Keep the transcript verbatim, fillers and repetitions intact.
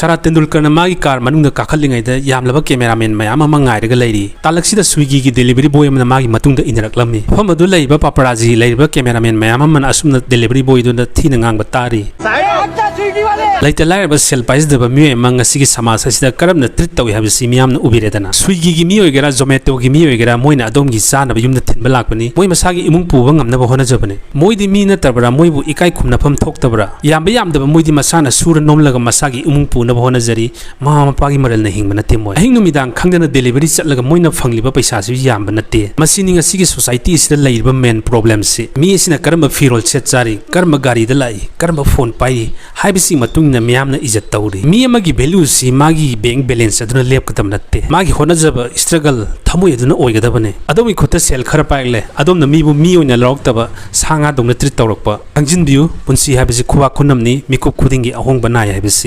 ꯇꯥꯔꯥ ꯇꯦꯟꯗꯨꯜꯀꯔꯅ ꯃꯥꯒꯤ car ꯃꯅꯨꯡꯗ ꯀꯥꯈꯠꯂꯤꯉꯩꯗ ꯌꯥꯝꯂꯕ cameraman ꯃꯌꯥꯝ ꯑꯃ ꯉꯥꯏꯔꯒ ꯂꯩꯔꯤ꯫ ꯇꯥꯂꯛꯁꯤꯗ Swiggyꯒꯤ delivery boy ꯑꯃꯅ ꯃꯥꯒꯤ ꯃꯇꯨꯡꯗ ꯏꯟꯅꯔꯛꯂꯝꯃꯤ꯫ ꯃꯐꯝ ꯑꯗꯨ ꯂꯩꯔꯤꯕ paparazzi ꯂꯩꯔꯤꯕ cameraman ꯃꯌꯥꯝ ꯑꯃꯅ ꯑꯁꯨꯝꯅ delivery boyꯗꯨꯅ ꯊꯤꯅ ꯉꯥꯡꯕ ꯇꯥꯔꯤ꯫ ꯂꯩꯇ ꯂꯥꯏꯔꯕ, ꯁꯦꯜ ꯄꯥꯏꯖꯗꯕ ꯃꯤꯑꯣꯏ ꯑꯃ ꯉꯁꯤꯒꯤ ꯁꯃꯥꯖ ꯑꯁꯤꯗ ꯀꯔꯝꯅ treat ꯇꯧꯏ ꯍꯥꯏꯕꯁꯤ ꯃꯤꯌꯥꯝꯅ ꯎꯕꯤꯔꯦꯗꯅ꯫ Swiggyꯒꯤ ꯃꯤ ꯑꯣꯏꯒꯦꯔꯥ, Zomatoꯒꯤ ꯃꯤ ꯑꯣꯏꯒꯦꯔꯥ, ꯃꯣꯏꯅ ꯑꯗꯣꯝꯒꯤ ꯆꯥꯅꯕ ꯌꯨꯝꯗ ꯊꯤꯟꯕ ꯂꯥꯛꯄꯅꯤ꯫ ꯃꯣꯏ ꯃꯁꯥꯒꯤ ꯏꯃꯨꯡ ꯄꯨꯕ ꯉꯝꯅꯕ ꯍꯣꯠꯅꯖꯕꯅꯤ꯫ ꯃꯣꯏꯗꯤ ꯃꯤ ꯅꯠꯇꯕ꯭ꯔꯥ? ꯃꯣꯏꯕꯨ ꯏꯀꯥꯏ ꯈꯨꯝꯅꯐꯝ ꯊꯣꯛꯇꯕ꯭ꯔꯥ? ꯌꯥꯝꯕ ꯌꯥꯝꯗꯕ ꯃꯣꯏꯗꯤ ꯃꯁꯥꯅ ꯁꯨꯔ ꯅꯣꯝꯂꯒ ꯃꯁꯥꯒꯤ ꯏꯃꯨꯡ ꯄꯨꯅꯕ ꯍꯣꯠꯅꯖꯔꯤ꯫ ꯃꯃꯥ ꯃꯄꯥꯒꯤ ꯃꯔꯜꯅ ꯍꯤꯡꯕ ꯅꯠꯇꯦ ꯃꯣꯏ꯫ ꯑꯍꯤꯡ ꯅꯨꯃꯤꯗꯥꯡ ꯈꯪꯗꯅ delivery ꯆꯠꯂꯒ ꯃꯣꯏꯅ ꯐꯪꯂꯤꯕ ꯄꯩꯁꯥꯁꯤꯁꯨ ꯌꯥꯝꯕ ꯅꯠꯇꯦ꯫ ꯃꯁꯤꯅꯤ ꯉꯁꯤꯒꯤ society ꯑꯁꯤꯗ ꯂꯩꯔꯤꯕ main problemꯁꯤ꯫ ꯃꯤ ꯑꯁꯤꯅ ꯀꯔꯝꯕ ꯐꯤꯔꯣꯜ ꯁꯦꯠ ꯆꯥꯔꯤ, ꯀꯔꯝꯕ ꯒꯥꯔꯤꯗ ꯂꯥꯛꯏ, ꯀꯔꯝꯕ phone ꯄꯥꯏꯔꯤ ꯍꯥꯏꯕꯁꯤꯒꯤ ꯃꯇꯨꯡ ꯏꯟꯅ ꯃꯤꯌꯥꯝꯅ ꯏꯖꯠ ꯇꯧꯔꯤ꯫ ꯃꯤ ꯑꯃꯒꯤ valueꯁꯤ ꯃꯥꯒꯤ bank balance ꯑꯗꯨꯅ ꯂꯦꯞꯀꯗꯕ ꯅꯠꯇꯦ꯫ ꯃꯥꯒꯤ ꯍꯣꯠꯅꯖꯕ, struggle, ꯊꯃꯣꯏ ꯑꯗꯨꯅ ꯑꯣꯏꯒꯗꯕꯅꯤ꯫ ꯑꯗꯣꯝꯒꯤ ꯈꯨꯠꯇ ꯁꯦꯜ ꯈꯔ ꯄꯥꯏꯔꯛꯂꯦ, ꯑꯗꯣꯝꯅ ꯃꯤꯕꯨ ꯃꯤ ꯑꯣꯏꯅ ꯂꯧꯔꯛꯇꯕ, ꯁꯥ ꯉꯥꯗꯧꯅ treat ꯇꯧꯔꯛꯄ꯫ ꯈꯪꯖꯤꯟꯕꯤꯌꯨ, ꯄꯨꯟꯁꯤ ꯍꯥꯏꯕꯁꯤ ꯈꯨꯕꯥꯛ ꯈꯨꯅꯝꯅꯤ, ꯃꯤꯀꯨꯞ ꯈꯨꯗꯤꯡꯒꯤ ꯑꯍꯣꯡꯕ ꯅꯥꯏ ꯍꯥꯏꯕꯁꯤ꯫